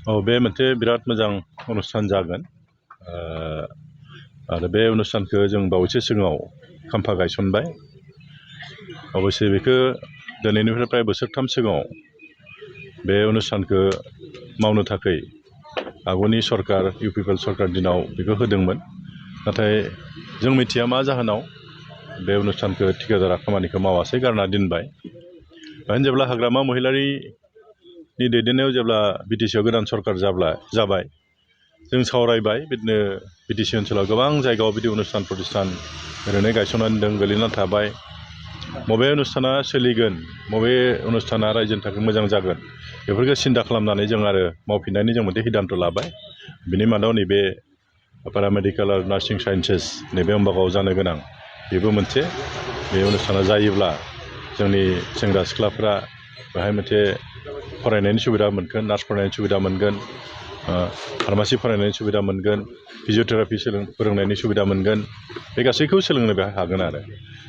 बे मोनसे बिराद मोजां अनुस्थान जागोन आरो बे अनुस्थानखौ जों बावैसो सिगाङाव खाम्फा गायसनबाय अबयसे बेखौ दिनैनिफ्राय प्राय बोसोरथाम सिगाङाव बे अनुस्थानखौ मावनो थाखाय आगुनि सरकार इउपिपिएल सरकार दिनाव बेखौ होदोंमोन नाथाय जों मिथिया मा जाहोनाव बे अनुस्थानखौ ठिकादारा खामानिखौ मावासै गारना दोनबाय बेखायनो जेब्ला हाग्रामा महिलारिनि दैदेननायाव जेब्ला बिटिसिआव गोदान सरकार जाबाय जों सावरायबाय बिदिनो बिटिसि ओनसोलाव गोबां जायगायाव बिदि अनुस्थान प्रतिष्ठान ओरैनो गायसननानै दं गोलैना थाबाय बबे अनुस्थाना सोलिगोन बबे अनुस्थाना रायजोनि थाखाय मोजां जागोन बेफोरखौ सिन्था खालामनानै जों आरो मावफिननायनि जों मोनसे सिद्धान्त लाबाय बिनि मादाव नैबे पेरामेडिकेल आरो नार्सिं साइन्सेस नैबे अम्बागाव जानो गोनां बेबो मोनसे बे अनुस्थाना जायोब्ला जोंनि सेंग्रा सिख्लाफ्रा बेहाय मोनसे फरायनायनि सुबिदा मोनगोन नार्स फरायनायनि सुबिदा मोनगोन फार्मासि फरायनायनि सुबिदा मोनगोन फिजिअथेरापि फोरोंनायनि सुबिदा मोनगोन बे गासैखौबो सोलोंनो बेहाय हागोन आरो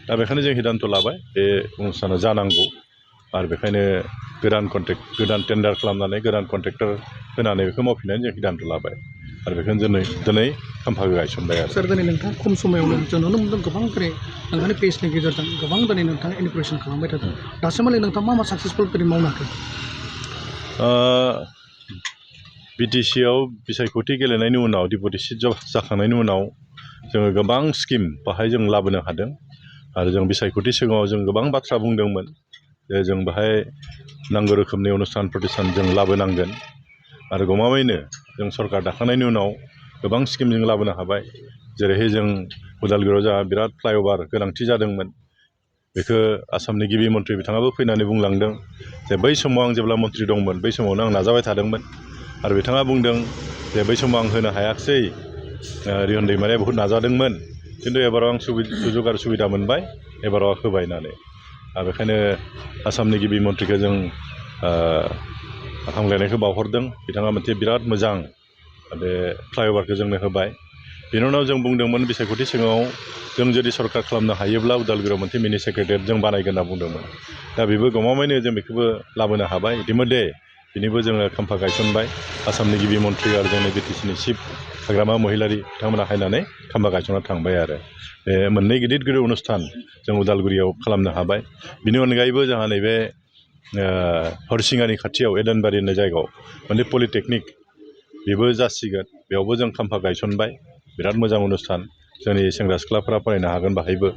दा बेखायनो जों सिद्धान्त लाबाय बे अनुस्थाना जानांगौ आरो बेखायनो गोदान टेन्डार खालामनानै गोदान कन्ट्रेक्टर होनानै बेखौ मावफिननायनि जों सिद्धान्त लाबाय आरो बेखौनो दिनै खाम्फाखौ गायसनबाय आरो सार दिनै नोंथाङा खम समायावनो जों नुनो मोनदों गोबां दिनै नोंथांनि पेजनि गेजेरजों गोबां दिनै नोंथाङा इन'ग्रेसन खालामबाय थादों दासिमहालागै नोंथाङा मा साक्सेसफुल दिनै मावनो हाखो बिटिसिआव बिसायख'थि गेलेनायनि उनाव डेपुटि चिफ जाखांनायनि उनाव जोङो गोबां स्किम बाहाय जों लाबोनो हादों आरो जों बिसायख'थि सिगाङाव जों गोबां बाथ्रा बुंदोंमोन जे जों बाहाय नांगौ रोखोमनि अनुस्थान प्रतिष्ठान जों लाबोनांगोन आरो गमामायैनो जों सरकार दाखांनायनि उनाव गोबां स्किम जों लाबोनो हाबाय जेरैहाय जों उदालगुरियाव जोंहा बिराद फ्लाइअभार गोनांथि जादोंमोन बेखौ आसामनि गिबि मन्थ्रि बिथाङाबो फैनानै बुंलांदों जे बै समाव आं जेब्ला मन्थ्रि दंमोन बै समावनो आं नाजाबाय थादोंमोन आरो बिथाङा बुंदों जे बै समाव आं होनो हायाखिसै रिहन दैमारिया बहुद नाजादोंमोन खिन्थु एबाराव आं सुजुग आरो सुबिदा मोनबाय एबाराव होबाय होननानै आरो बेखायनो आसामनि गिबि मन्थ्रिखौ जों हामलायनायखौ बावहरदों बिथाङा मोनसे बिराद मोजां बे फ्लाइअभारखौ जोंनो होबाय बेनि उनाव जों बुंदोंमोन बिसायख'थि सिगाङाव जों जुदि सरकार खालामनो हायोब्ला उदालगुरियाव मोनसे मिनि सेक्रेटारियेट जों बानायगोन होनना बुंदोंमोन दा बेबो गमामायैनो जों बेखौबो लाबोनो हाबाय इतिमধ্যे बिनिबो जोङो खाम्फा गायसनबाय आसामनि गिबि मन्थ्रि आरो जोंनि बिटिसिनि चिफ हाग्रामा महिलारि बिथांमोना हायनानै खाम्फा गायसनना थांबाय आरो बे मोननै गिदिर अनुस्थान जों उदालगुरियाव खालामनो हाबाय बिनि अनगायैबो जोंहा नैबे हरिसिङानि खाथियाव एदेनबारि होननाय जायगायाव मोनसे पलिटेकनिक बेबो जासिगोन बेयावबो जों खाम्फा गायसनबाय बिराद मोजां अनुस्थान जोंनि सेंग्रा सिख्लाफोरा फरायनो हागोन बाहायबो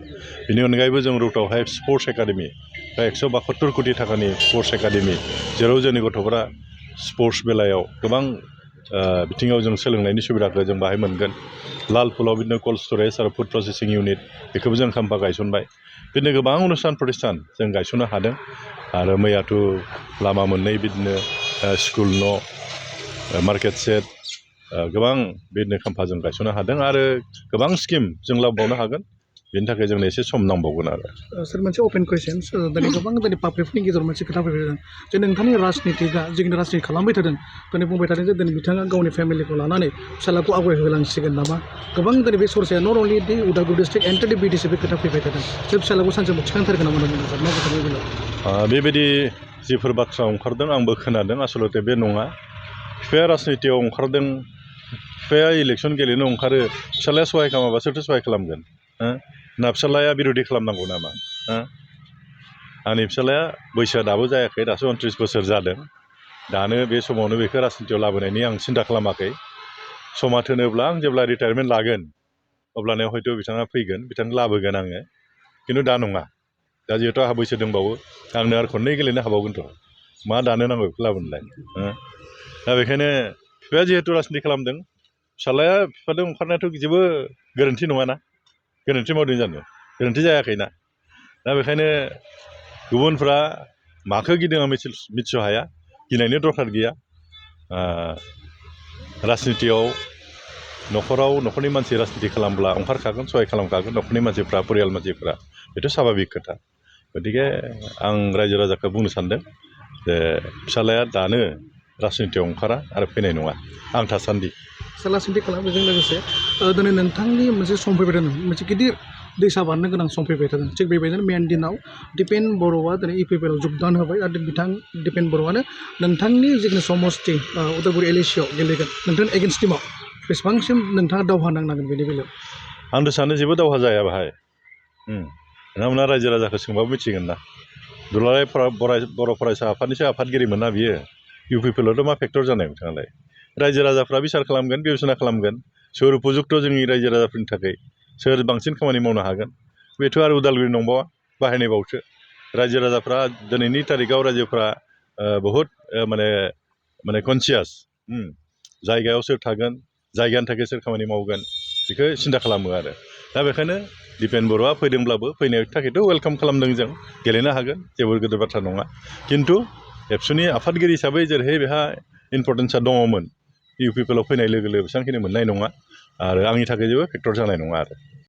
बिनि अनगायैबो जों रुटावहाय स्पर्ट्स एकाडेमि 172 कोटि थाखानि स्पर्ट्स एकाडेमि जेराव जोंनि गथ'फोरा स्पर्ट्स बेलायाव गोबां बिथिङाव जों सोलोंनायनि सुबिदाखौ जों बाहाय मोनगोन लालफुलाव बिदिनो कल्ड स्टरेज आरो फुड प्रसेसिं इउनिट बेखौबो जों खाम्फा गायसनबाय बिदिनो गोबां अनुस्थान प्रतिष्ठान जों गायसननो हादों आरो मैयाथ' लामा मोननै बिदिनो स्कुल न' मार्केट सेट गोबां बिदिनो खाम्फा जों गायसननो हादों आरो गोबां स्किम जों लाबोबावनो हागोन बेनि थाखाय जोंनो एसे सम नांबावगोन आरो सार मोनसे अपेन कुइसन दिनै गोबां दिनै पाब्लिकनि गेजेराव मोनसे खोथा फैबाय थादों जे नोंथांनि राजनितिकआ जिखिनि राजनिति खालामबाय थादों दिनै बुंबाय थादों जे दिनै बिथाङा गावनि फेमिलिखौ लानानै फिसालाखौ आवगायहोलांसिगोन नामा गोबां दिनै बे सरसाया नट अनलि दि उदालगुरि डिस्ट्रिक्ट एन्टारलि बिटिसि बे खोथा फैबाय थादों जे फिसालाखौ सानसे थिखांथारगोन नामा होनना बुंदों सार मा खोथा बेलायाव बेबायदि जिफोर बाथ्रा ओंखारदों आंबो खोनादों आसलथे बे नङा बिफाया राजनितियाव ओंखारदों बिफाया इलेक्सन गेलेनो ओंखारो फिसालाया सहाय खालामाबा सोरथो सहाय खालामगोन ना फिसालाया बिर'धि खालामनांगौ नामा आंनि फिसालाया बैसोआ दाबो जायाखै दासो 29 बोसोर जादों दानो बे समावनो बेखौ राजनितियाव लाबोनायनि आं सिन्था खालामाखै समा थोनोब्ला आं जेब्ला रिटायारमेन्ट लागोन अब्लानो हयथ' बिथाङा फैगोन बिथांखौ लाबोगोन आङो खिन्थु दा नङा दा जिहेतु आंहा बैसो दंबावो आंनो आरो खननै गेलेनो हाबावगोनथ' मा दानो नांगौ बेखौ लाबोनोलाय दा बेखायनो बिफाया जिहेतु राजनिति खालामदों फिसालाया बिफाजों ओंखारनायाथ' जेबो गोरोन्थि नङाना गोरोन्थि मावदों जानो गोरोन्थि जायाखैना दा बेखायनो गुबुनफ्रा माखौ गिदों आं मिथिस' हाया गिनायनि दरखार गैया राजनितियाव न'खरनि मानसि राजनिति खालामब्ला ओंखारखागोन सहाय खालामखागोन न'खरनि मानसिफ्रा परियाल मानसिफ्रा बेथ' साभाबिक खोथा गतिके आं रायजो राजाखौ बुंनो सानदों जे फिसालाया दानो राजनितियाव ओंखारा आरो फैनाय नङा आं थासान्दि राजनिति खालामनायजों लोगोसे दिनै नोंथांनि मोनसे सम फैबाय थादों मोनसे गिदिर दैसा बारनो गोनां सम फैबाय थादों थिग बेबायदिनो मेन दिनाव दिपेन बर'आ दिनै इउपिपिएलआव जगदान होबाय आरो बिथां दिपेन बर'आनो नोंथांनि जिखुनु समस्ति उदालगुरि एलएसिआव गेलेगोन नोंथांनि एगेन्स्ट टिमाव बेसेबांसिम नोंथाङा दावहा नांनांगोन बेनि बेलायाव आंथ' सानो जेबो दावहा जाया बाहाय नोंथांमोना रायजो राजाखौ सोंबाबो मिथिगोन ना दुलाराय बर' फरायसा आफादनिसो आफादगिरिमोन ना बियो इउपिपिएलआवथ' मा फेक्टर जानाय बिथाङालाय रायजो राजाफ्रा बिसार खालामगोन बिबेसना खालामगोन सोर उपजुक्त जोंनि रायजो राजाफोरनि थाखाय सोर बांसिन खामानि मावनो हागोन बेथ' आरो उदालगुरि नंबावा बाहायनायबावसो रायजो राजाफ्रा दिनैनि तारिखाव रायजोफ्रा बहुद माने कनसियास जायगायाव सोर थागोन जायगानि थाखाय सोर खामानि मावगोन बेखौ सिन्था खालामो आरो दा बेखायनो दिपेन बर'आ फैदोंब्लाबो फैनायनि थाखायथ' वेलकाम खालामदों जों गेलेनो हागोन जेबो गिदिर बाथ्रा नङा खिन्थु एबसुनि आफादगिरि हिसाबै जेरैहाय बेहा इम्परटेन्सा दङमोन इउपिपिएलआव फैनाय लोगो लोगो बेसेबांखिनि मोननाय नङा आरो आंनि थाखाय जेबो फेक्टर जानाय नङा आरो